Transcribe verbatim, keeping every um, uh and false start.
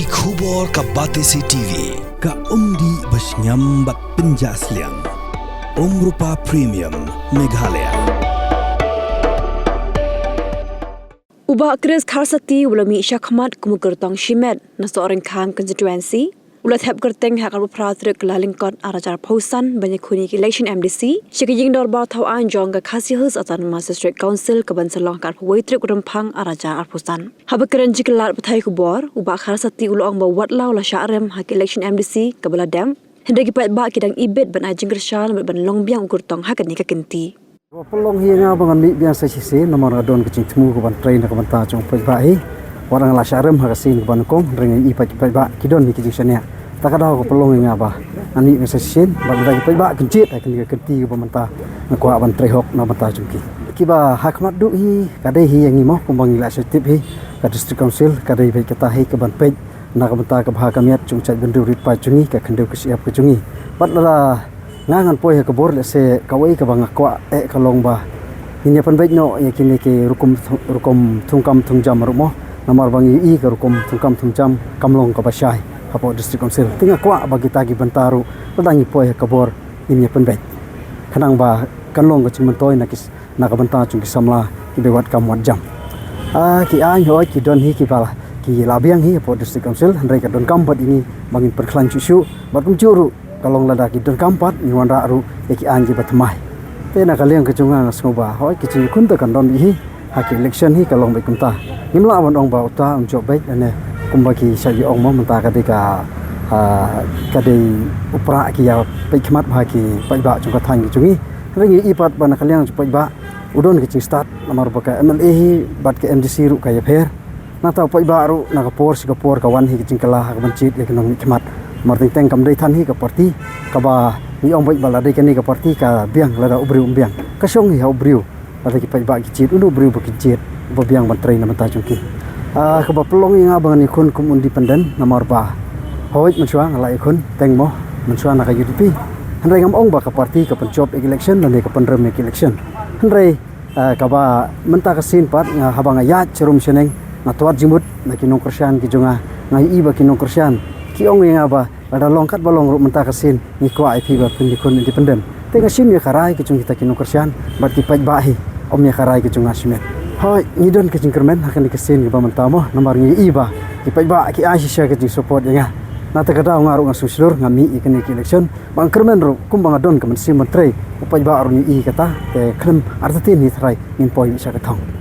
Ki khubor ka Batesi T V. Ka umdih ba shngiam bad pynjah sliang. Umrupa Premium Meghalaya. U Bah Chris Kharsati u la mih shakhmat kum u kyrtong shimet na Sohryngkham constituency, u la thep kyrteng ha ka arphew phra tarik Kyllalyngkot arhajar arphew san ban ïakhun ïa ka election M D C sha ka ïing dorbar thaw aiñ jong ka Khasi Hills Autonomous District Council kaban sa long ha ka arphew wei tarik u Rymphang arhajar arphew san. Haba kren sha ki lad pathai khubor, u Bah Kharsati u la ong ba watla u la shah rem ha ka election M D C kaba la dep, hynrei ki paidbah ki dang ibit ban ai jingkyrshan bad ban long biang u kyrtong ha kane ka kynti. Ba pynlong hi ïa nga ba ngan mih biang sa shisien namar nga don ka jingthmu kaban trei na ka bynta jong u paidbah hi. Wat nga la shah rem ha ka sien kaba nyngkong, hynrei nga i pat ki paidbah ki don hi ka jingshaniah. Ta ka daw ka pynlong ïa nga ba ngan mih biang sa shisien bad lada ki paidbah kin jied ha kane ka kynti kaba mynta, nga kwah ban trei hok na ka bynta jong ki. Kiba ha khmat duh hi ka dei hi ïa ngi mo, kumba ngi la shu tip hi, ka District Council ka dei beit kata hi kaban peit na ka bynta ka bha ka miat jong u jaitbynriew rit paid jong ngi, ka khyndew ka shyiap ka jong ngi. Bad lada nga ngan poi ha ka bor, lehse kawei kaba nga kwah eh ka long ba ngin ïa pynbeit noh ïa kine ki rukom thu-, rukom thungkam thungjam ruh mo, namar ba ngi ïohi ka rukom thungkam thungjam kam long kaba shai hapoh District Council. Te nga kwah ba kita ki bynta ruh lada ngi poi ha ka bor ngin ïa pynbeit, khnang ba kan long ka jingmyntoi na ki s-, na ka bynta jong ki samla kiba wat kam wat jam. Ah, ki aiñ hooid ki don hi kiba la, ki la biang hi hapoh District Council, hynrei ka donkam pat ïa ngi ba ngin pynkhlaiñ shuh shuh, bad kumjuh ruh ka long lada ki donkam pat ngin wanrah ruh ïa ki aiñ kiba thymmai. Te na ka liang ka jong nga, nga sngew ba hooid ki jingïakhun te kan don beit hi ha ki election hi, ka long beit kumta. Ngim lah ban ong ba uta um jop beit, lane kumba ki shait ïa ong mo, mynta ka dei ka, ah, ka dei u prah ki ïa peit khmat bha ki paidbah jong ka thaiñ ka jong ngi. Hynrei ngi i pat ba na ka liang jong u paidbah u don ka jingstad, namar ba ka M L A hi bad ka M D C ruh ka ïapher. Nangta u paidbah ruh na ka por sha ka por ka wan hi ka jingkylla ha ka ban jied ïa ki nongmihkhmat. Namar teng teng kam dei than hi ka party kaba ngi ong beit ba la dei kane ka party ka biang lada u briew um biang. Ka shong hi ha u briew. Lada ki paidbah ki jied, uno u briew ba ki jied uba biang ban trei na ka bynta jong ki. Ah, kaba pynlong ïa nga ba ngan ïakhun kum u independent namar ba hooid mynshuwa nga la ïakhun teng mo, mynshuwa na ka U D P. Hynrei ngam ong ba ka party ka pynjop ïa ki election lane ka pynrem ïa ki election. Hynrei, ah, kaba mynta ka sien pat nga, haba nga ïaid sharum shaneng, nga twad jingmut na ki nongkyrshan ki jong nga, nga ïohi ba ki nongkyrshan ki ong ïa nga ba lada long katba long ruh mynta ka sien ngi kwah ïa phi ba phin ïakhun independent. Te nga shim ïa ka rai ka jong kita ki nongkyrshan bad ki paidbah hi, ym ïa ka rai ka jong nga shimet. Hooid, ngi don ka jingkyrmen ha kane ka sien kaba mynta mo, namar ngi ïohi ba ki paidbah ki ai shisha ka jingsupport ïa nga. Nangta ka daw nga ruh nga sngewshlur, nga mih ïa kane ka election. Ba nga kyrmen ruh kumba nga don ka mynsiem ban trei, u paidbah ruh ngi ïohi kata, te khlem artatien hi tharai ngin poi sha ka thong.